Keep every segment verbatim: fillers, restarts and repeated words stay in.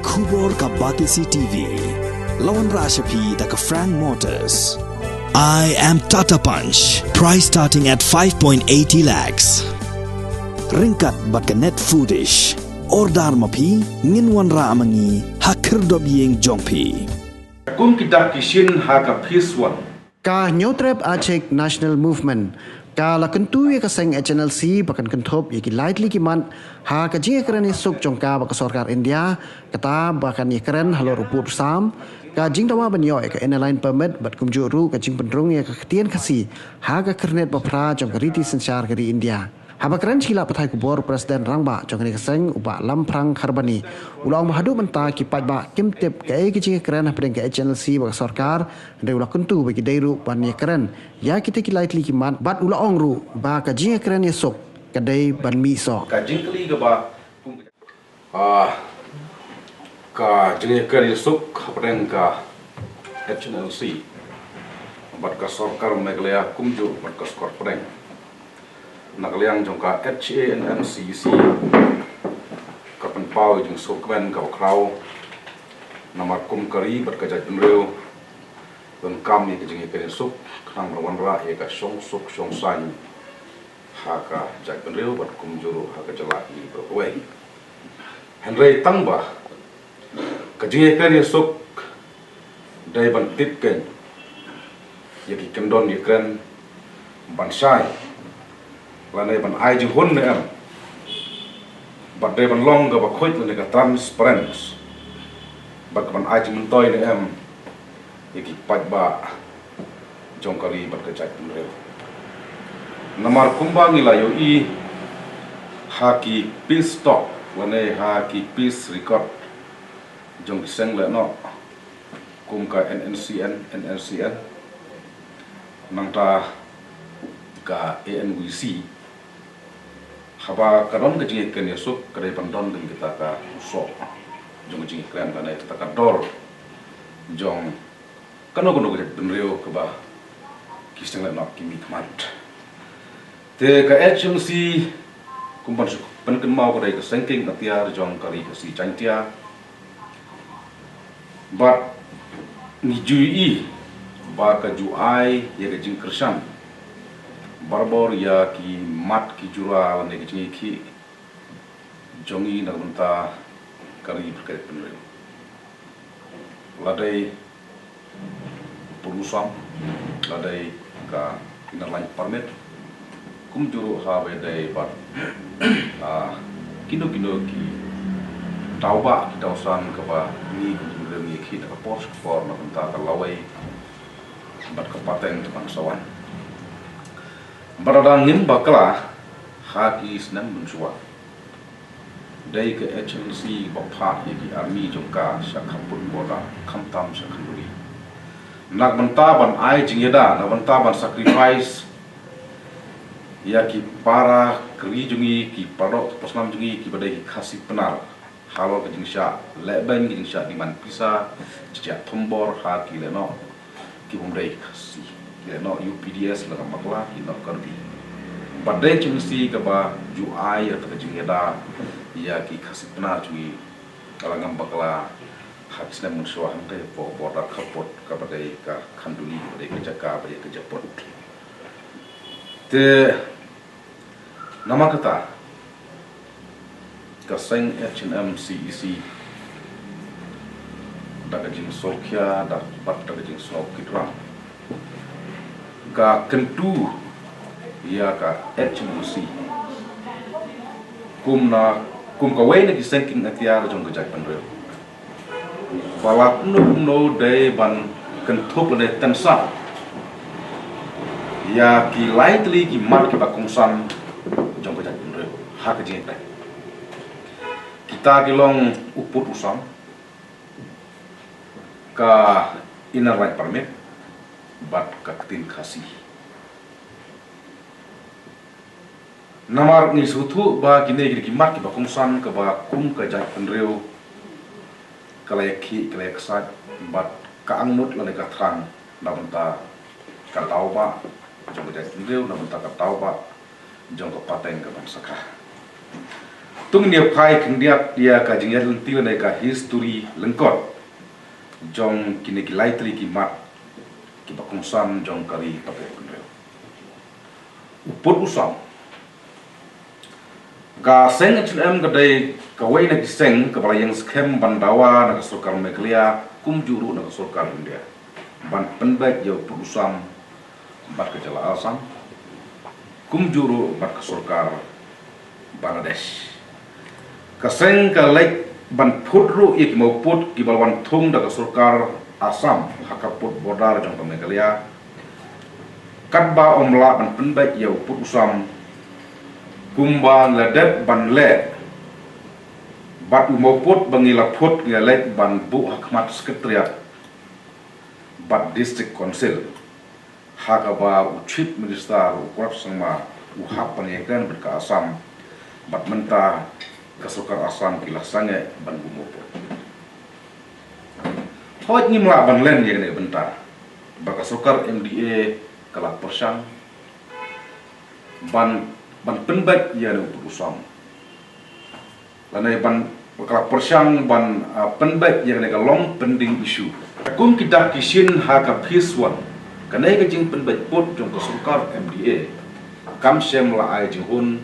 Khubor ka Batesi T V. La wanrah sha phi da ka Frank Motors. I am Tata Punch. Price starting at five point eighty lakhs. Ryngkat bad ka Net Foodish. Order ma phi, ngin wanrah ma ngi ha khyrdop ïing jong phi. Kum ki dak ki shin ha ka phase one. Ka Hynñiewtrep Achik National Movement ka la kyntu ïa ka seng H N L C ba kan kynthup ïa ki lai tylli ki mat ha ka jingïakren ïasuk jong ka bad ka sorkar India, kata ba kan ïakren halor u pud u sam, ka jingdawa ban ïoh ïa ka Inner Line Permit bad kumjuh ruh ka jingpynrung ïa ka ktien Khasi ha ka kyrnet ba phra jong ka riti synshar ka ri India. Haba kren sha ki lad pathai khubor, u President Rangbah jong kane ka seng, u Bah Lamphrang Kharbani, u la ong ba haduh mynta ki paidbah kim tip kaei ka jingïakren hapdeng ka H N L C bad ka sorkar, hynrei u la kyntu ba ki dei ruh ban ïakren ïa kita ki lai tylli ki mat, bad u la ong ruh ba ka jingïakren ïasuk ka dei ban mih soh. Ka jingkylli kaba Ah, ka jingïakren ïasuk hapdeng ka H N L C bad ka sorkar Meghalaya kumjuh bad ka sorkar pdeng. Na ka liang jong ka H A N M C E C, ka pynpaw ïa ka jingsngewkmen kaba khraw, namar kum ka ri bad ka jaitbynriew donkam ïa ka jingïakren ïasuk khnang ban wanrah ïa ka shongsuk shongsaiñ ha ka jaitbynriew bad kumjuh ruh ha ka jylla hi baroh kawei. Hynrei tang ba ka jingïakren ïasuk dei ban tip keiñ ïa ki kyndon ïakren ban shai lane ban ai jinghun ne em, bad dei ban long kaba khuid lane ka transparent, bad ka ban ai jingmyntoi ne em ïa ki paidbah jong ka ri bad ka jaitbynriew. Namar kumba ngi la ïohi ha ki peace talk lane ha ki peace record jong ki seng lehnoh kum ka N N C N, N N C N, nangta ka A N V C, haba ka don ka jingïakren ïasuk ka dei ban don keiñ kata ka soh jong ka jingïakren lane kata ka dor jong kano kano ka jaitbynriew kaba ki seng lehnoh ki mihkhmat. Te ka H N L C kum ban shu pynkynmaw ka dei ka seng kieng atiar jong ka ri Khasi Jaiñtia. Bad ngi ju ïohi ba ka ju ai ïa ka jingkyrshan barabor ïa ki mat ki jura lane ka jingïakhih jong ngi na ka bynta ka ri bad ka jaitbynriew. La dei pud u sam, la dei ka Inner Line Permit, kumjuh ruh ha ba ïadei bad, ah, kino kino ki daw bah ki daw san kaba ngi kum ki briew ngi ïakhih na ka por sha ka por na ka bynta ka lawei bad ka pateng kaban sa wan. Bad lada ngim bakla ha ki snem mynshuwa, dei ka H N L C ba phah ïa ki army jong ka sha khappud border, khamtam sha Khanduli, na ka bynta ban ai jingïada, na ka bynta ban sacrifice ïa ki para ka ri jong ngi, ki para doh ki para snam jong ngi kiba dei ki Khasi Pnar halor ka jingshah lehbeiñ, ka jingshah demand pisa, jingshah thombor ha ki lehnoh ki bym dei Khasi, ki lehnoh U P D S, lehnoh bakla, ki lehnoh Karbi. Bad dei H N L C kaba ju ai ïa kata ka jingïada ïa ki Khasi Pnar jong ngi, lada ngam bakla, ha ki snem mynshuwa hangtei hapoh border khappud kaba dei ka Khanduli, kaba dei ka jaka ba ïa ka japud. Te namar kata ka seng H N M C E C da ka jingsngewkhia, da bad da ka jingsngewkit rang, ka kyntu ïa ka H N M C kum na, kum kawei na ki seng kieng atiar jong ka jaitbynriew, ba la kumno kumno dei ban kynthup lane tynsah ïa ki lai tylli ki mat kiba kongsan jong ka jaitbynriew ha ka jingïateh. Kita ki long u pud u sam, ka Inner Line Permit bad ka ktien Khasi. Namar ngi sngewthuh ba kine ki dei ki mat kiba kongsan kaba kum ka jaitbynriew ka la ïakhih, ka la ïaksaid bad ka angnud lane ka thrang na ka bynta ka daw bah jong ka jaitbynriew, na ka bynta ka daw bah jong ka pateng kaban sa kha. Tang ngin ïa phai khyndiat ïa ka jingïaid lynti lane ka histori lyngkot jong kine ki lai tylli ki mat kiba kongsan jong ka ri ka pyrthei. U pud u sam. Ka seng H N M ka dei kawei na ki seng kaba la ïeng skhem ban dawa na ka sorkar Meghalaya kumjuh ruh na ka sorkar India ban pynbeit ïa u pud u sam bad ka jylla Assam, kumjuh ruh bad ka sorkar Bangladesh. Ka seng ka leit ban phut ruh ïa ki mawpud kiba la wan thung da ka sorkar Assam ha ka pud border jong ka Meghalaya, katba ym lah ban pynbeit ïa u pud u sam kumba ngi la dep ban leh bad u mawpud ba ngi la phut ngi la leit ban buh ha khmat Secretariat bad District Council, ha kaba u Chief Minister u Conrad Sangma u hap ban ïakren bad ka Assam, bad mynta ka sorkar Assam ki la sangeh ban buh mawpud. Hooid, ngim lah ban len ïa kane ka bynta ba ka sorkar M D A ka la pyrshang ban, ban pynbeit ïa kane u pud u sam. Lane ban, ka la pyrshang ban, ah, pynbeit ïa kane ka long pending issue. Kum ki dak ki shin ha ka phase one, kane ka jingpynbeit pud jong ka sorkar M D A kam shym la ai jinghun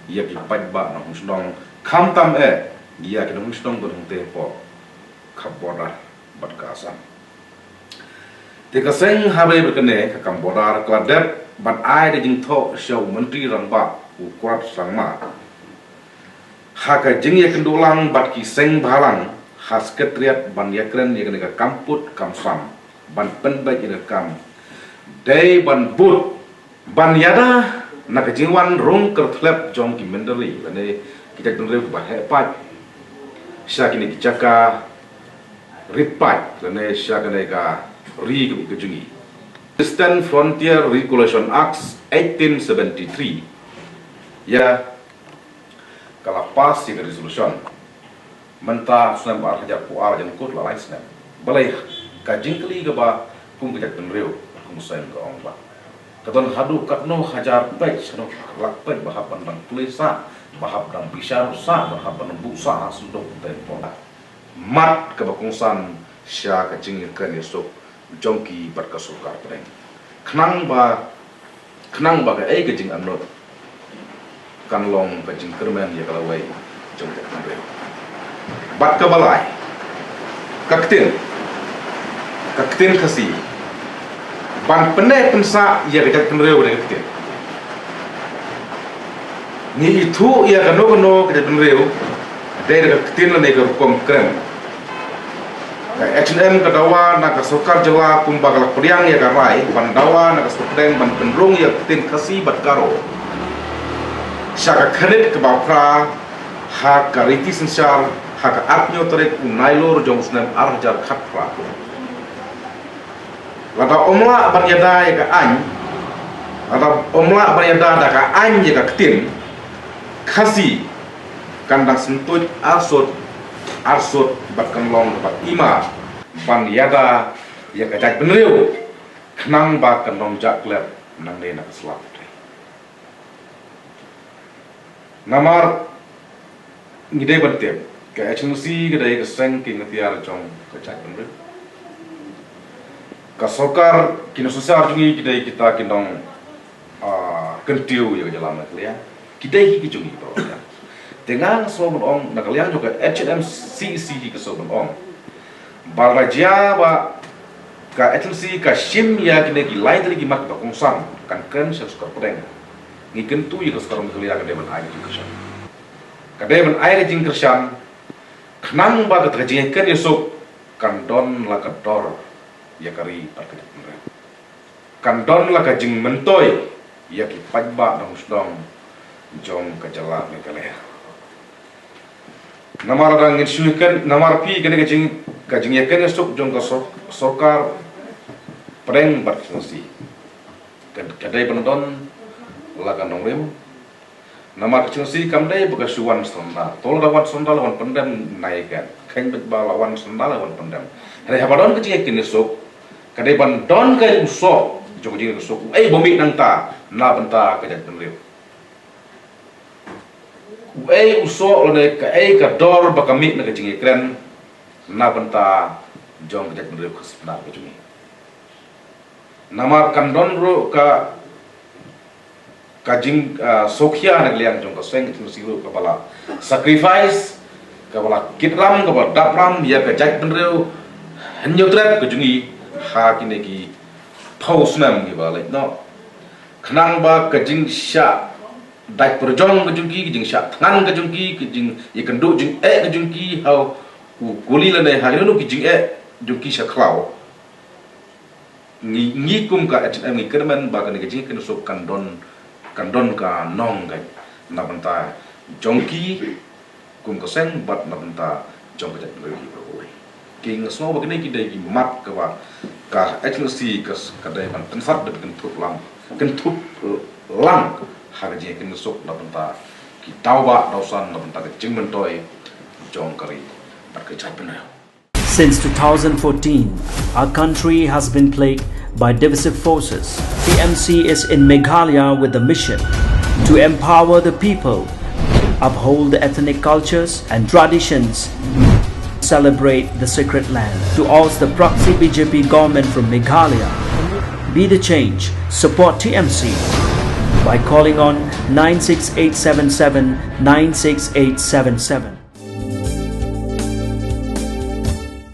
ïa ki paidbah nongshong shnong, khamtam eh ïa ki nongshong shnong ba hangtei hapoh ka border bad ka Assam. Te ka seng ha kaba ïadei bad kane ka kam border ka la dep ban ai da jingthoh sha u Myntri Rangbah u Conrad Sangma ha ka jingïakynduh lang bad ki seng bhalang ha Secretariat ban ïakren ïa kane ka kam pud kam sam ban pynbeit ïa kane ka kam dei ban bud ban ïada na ka jingwan rung kyrthlep jong ki mynder ri lane ki jaitbynriew kiba heh paid sha kine ki jaka rit paid lane sha kane ka ri ka jong ngi. Eastern Frontier Regulation Act eighteen seventy-three ïa ka la pass ïa ka resolution. Mynta snem ar hajar phew ar, jan kut la lai snem. Balei ka jingkylli kaba kum ka jaitbynriew, kum seng ka ong ba ka don haduh katno hajar page, katno lak page ba hap ban dang pule sah, ba hap dang bishar sah, ba hap ban buh sah ha synduk tei pon. Mat kaba kongsan sha ka jingïakren ïasuk jong ki bad ka sorkar pdeng. Khnang ba, khnang ba kaei ka jinganot kan long ka jingkyrmen ïa ka lawei jong ka jaitbynriew. Bad kaba lai, ka ktien, ka ktien Khasi, ban pynneh pynsah ïa ka jaitbynriew da ka ktien. Ngi ithuh ïa kano kano ka jaitbynriew dei da ka ktien lane ka rukom kren. Ka H N M ka dawa na ka sorkar jylla kumba ka la pdiang ïa ka rai ban dawa na ka sorkar pdeng ban pynrung ïa ka ktien Khasi bad Garo sha ka khyndit kaba phra ha ka riti synshar ha ka arphew tarik u Nailur jong u snem ar hajar khatphra. Lada ym lah ban ïada ïa ka aiñ, lada ym lah ban ïada da ka aiñ ïa ka ktien Khasi, kan dang syntuid arsut arsut bad kan long kaba ima ban ïada ïa ka jaitbynriew khnang ba kan long jahklet nangne na ka sla pyrthei. Namar ngi dei ban tip, ka H N C ka dei ka seng ki ngtiar jong ka jaitbynriew. Ka sorkar, ki nongshong shnong jong ngi ki dei kita ki nong, ah, kyntiew ïa ka jylla Meghalaya. Ki dei ki jong ngi baroh. Te nga sngew ban ong na ka liang jong ka H N M C E C ka sngew ban ong ba lada jia ba ka H N C ka shim ïa kine ki lai tylli ki mat ba kongsan kan kren sha ka sorkar pdeng. Ngi kyntu ïa ka sorkar Meghalaya ka dei ban ai ka jingkyrshan. Ka dei ban ai ka jingkyrshan khnang ba kata ka jingïakren ïasuk kan don la ka dor ïa ka ri bad ka jaitbynriew. Kan don la ka jingmyntoi ïa ki paidbah nongshong shnong jong ka jylla Meghalaya. Namar lada ngin shu ïakren, namar phi kane ka jing, ka jingïakren ïasuk jong ka sor-, sorkar pdeng bad H N C. Ka, ka dei ban don la ka nongrim. Namar ka H N C kam dei ba ka shu wan sanda. To lada wan sanda la wan pyndem nai kan. Kheiñ bad ba la wan sanda la wan pyndem. Hynrei haba don ka jingïakren ïasuk, ka dei ban don ka u soh jong ka jingïakren ïasuk. Ei, ba mih nangta na bynta ka jaitbynriew. Uei u soh lane kaei ka dor ba ka mih na ka jingïakren na bynta jong ka jaitbynriew ka sdang ka jong ngi. Namar kan don ruh ka ka jing, ah, sngewkhia na ka liang jong ka seng ka jong ka seng ruh kaba la sacrifice, kaba la kit ram, kaba dap ram ïa ka jaitbynriew hynñiewtrep ka jong ngi ha kine ki phew snem kiba leit noh. Khnang ba ka jingshah dait pyrjong ka jong ki, ka jingshah thngan ka jong ki, ka jingïakynduh jingeh ka jong ki ha u kuli lane ha kino kino ki jingeh jong ki sha khlaw. Ngi, ngi kum ka H N M ngi kyrmen ba kane ka jingïakynduh kan don, kan don ka nongkynmaw na bynta jong ki kum ka seng bad na bynta jong ka jaitbynriew hi baroh kawei. Ki, nga sngew ba kine ki dei ki mat kaba ka H N C ka, ka dei ban pynsad da kynthup lang, kynthup lang ha ka jingïakynduh na bynta ki daw ba daw san na bynta ka jingmyntoi jong ka ri bad ka jaitbynriew. Since two thousand fourteen, our country has been plagued by divisive forces. T M C is in Meghalaya with the mission to empower the people, uphold the ethnic cultures and traditions, celebrate the sacred land. To oust the proxy B J P government from Meghalaya, be the change, support T M C by calling on nine six eight seven seven nine six eight seven seven.